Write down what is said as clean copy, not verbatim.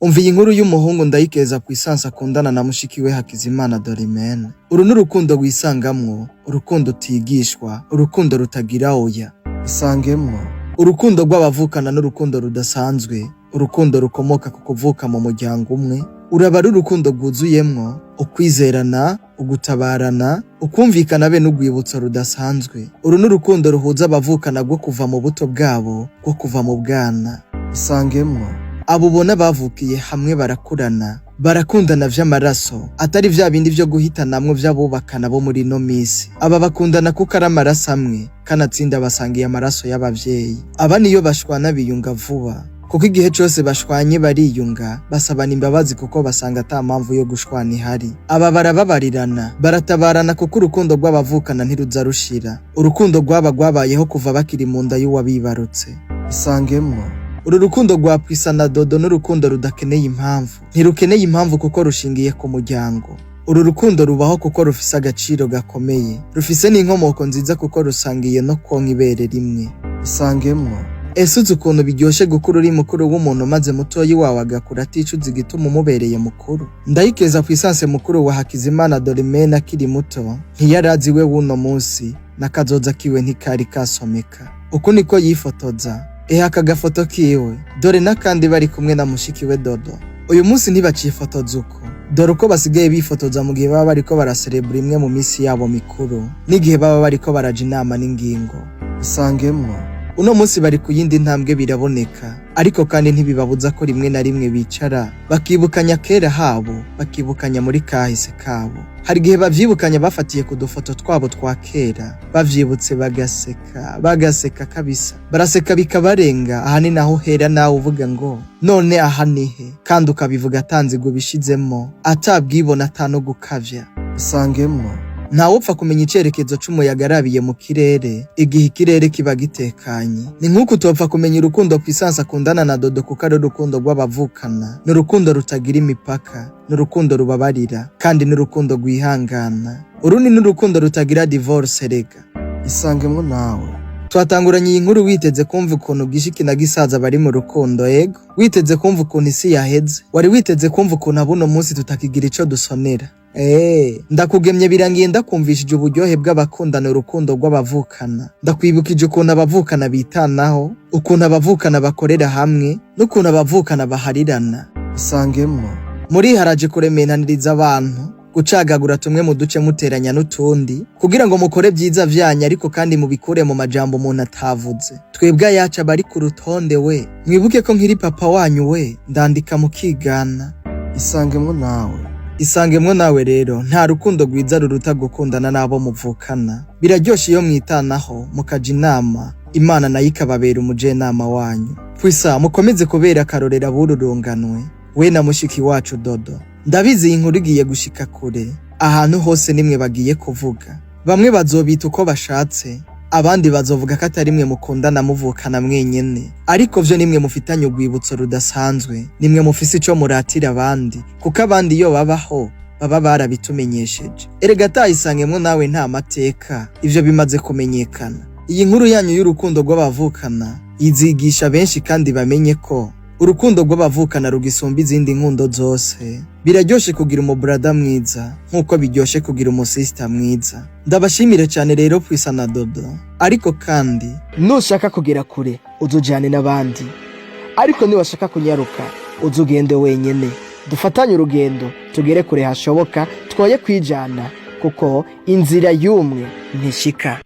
Umva iyi nkuru y'umuhungu Ndayikeza Puissance akundana na mushiki we Hakizimana Dorimene. Uru ni urukundo wisangamwo, urukundo utigishwa, urukundo rutagira oya. Isangemwo. Urukundo rw'abavukana n'urukundo rudasanzwe, urukundo rukomoka ku kuvuka mu muryango umwe, uraba ari urukundo rwuzuyemwo ukwizerana, ugutabarana, ukumvikana be n'urwibutso rudasanzwe. Uru ni urukundo ruhuza abavukana rwo kuva mu buto bwabo, rwo kuva mu bwana. Isangemwo. Abo ubona bavukiye hamwe barakurana, barakundana vy'amaraso, atari vya bindi vyo guhitanamwo vy'abubakana bo muri ino misi. Aba bakundana kuko ari amaraso amwe, kanatsinda basangiye amaraso y'abavyeyi. Aba niyo bashwana biyunga vuba, kuko igihe cose bashwanye bariyunga, basabana imbabazi kuko basanga ata mpamvu yo gushwana ihari. Aba barababarirana, baratabarana kuko urukundo rw'abavukana ntiruza rushira. Urukundo rwaba rwabayeho kuva bakiri mu nda y'uwabibarutse. Isangemwo. Uru rukundo rwa Pwisa na Dodo n'urukundo rudakeneye impamvu. Ntirukeneye impamvu kuko rushingiye ku muryango. Uru rukundo rubaho kuko rufise agaciro gakomeye. Rufise n'inkomoko nziza kuko rusangiye no konka ibere rimwe. Isangemwo. Ese uzi ukuntu biryoshe gukura uri mukuru w'umuntu maze mutoyi wawe agakura aticuza igituma umubereye mukuru? Ndayikeza Puissance mukuru wa Hakizimana Dorimene akiri muto, ntiyarazi we w'uno munsi, n'akazoza kiwe ntikari kasomeka. Uku niko yifotoza. Eha aka gafoto kiwe, dore n'akandi bari kumwe na mushiki we Dodo. Uyu munsi ntibacifotoza uko. Dore uko basigaye bifotoza mu gihe baba bariko baraserebura imwe mu misi yabo mikuru, n'igihe baba bariko baraja inama n'ingingo. Isangemwo. Uno munsi bari ku yindi ntambwe biraboneka, ariko kandi ntibibabuza ko rimwe na rimwe bicara bakibukanya kera habo, bakibukanya muri kahise kabo. Hari igihe bavyibukanya bafatiye ku dufoto twabo twa kera, bavyibutse bagaseka, bagaseka kabisa. Baraseka bikabarenga, aha ni naho uhera nawe uvuga ngo none aha nihe, kandi ukabivuga atanzigo ubishizemo, atabwibona ata no gukavya. Isangemwo. Ntawupfa kumenya icerekezo c'umuyaga arabiye mu kirere igihe ikirere kiba gitekanye. Ni nk'uko utopfa kumenya urukundo Puissance akundana na Dodo kuko ari urukundo rw'abavukana. Ni urukundo rutagira imipaka, ni urukundo rubabarira, kandi ni urukundo rwihangana. Urundi ni urukundo rutagira divorce rega. Isangemwo nawe. Twatanguranye iyi nkuru witeze kumva ukuntu Gishiki na Gisaza bari mu rukundo, ego. Witeze kumva ukuntu isi yaheze. Wari witeze kumva ukuntu abuno munsi tutakigira ico dusonera. Ndakugemye birangiye ndakumvishije uburyohe bw'abakundana urukundo rw'abavukana. Ndakwibukije ukuntu abavukana bitanaho, ukuntu abavukana bakorera hamwe, n'ukuntu abavukana baharirana. Isangemwo. Muri haraje kuremenaniriza abantu, gucagagura tumwe mu duce muteranya n'utundi, kugira ngo mukore vyiza vyanyu ariko kandi mubikure mu majambo umuntu atavuze. Twebwe ayacu aba ari ku rutonde we. Mwibuke ko nkiri papa wanyu we, ndandika mukigana. Isangemwo nawe. Isangemwo nawe rero, nta rukundo rwiza ruruta gukundana n'abo muvukana. Biraryoshe iyo mwitanaho, mukaja inama, Imana nayo ikababera umujenama wanyu. Pwisa mukomeze kubera akarorero abururunganwe, we na mushiki wacu Dodo. Ndabizi iyi nkuru igiye gushika kure, ahantu hose nimwe bagiye kuvuga. Bamwe bazobita uko bashatse, abandi bazovuga ko atari mwe mukundana muvukana mwenyene. Ariko vyo nimwe mufitanye urwibutso rudasanzwe, nimwe mufise ico muratira abandi, kuko abandi iyo babaho baba barabitumenyesheje. Erega atayisangemwo nawe nta mateka, ivyo bimaze kumenyekana. Iyi nkuru yanyu y'urukundo rw'abavukana izigisha benshi kandi bamenye ko urukundo rw'abavukana rugisumba izindi nkundo zose. Biraryoshe kugira umubrada mwiza nk'uko biryoshe kugira umusista mwiza. Ndabashimire cyane rero Pwisa na Dodo. Ariko kandi nushaka kugera kure uzujane n'abandi, ariko niwashaka kunyaruka uzugende wenyene. Dufatanye urugendo tugere kure hashoboka, twoye kwijana kuko inzira y'umwe ntishika.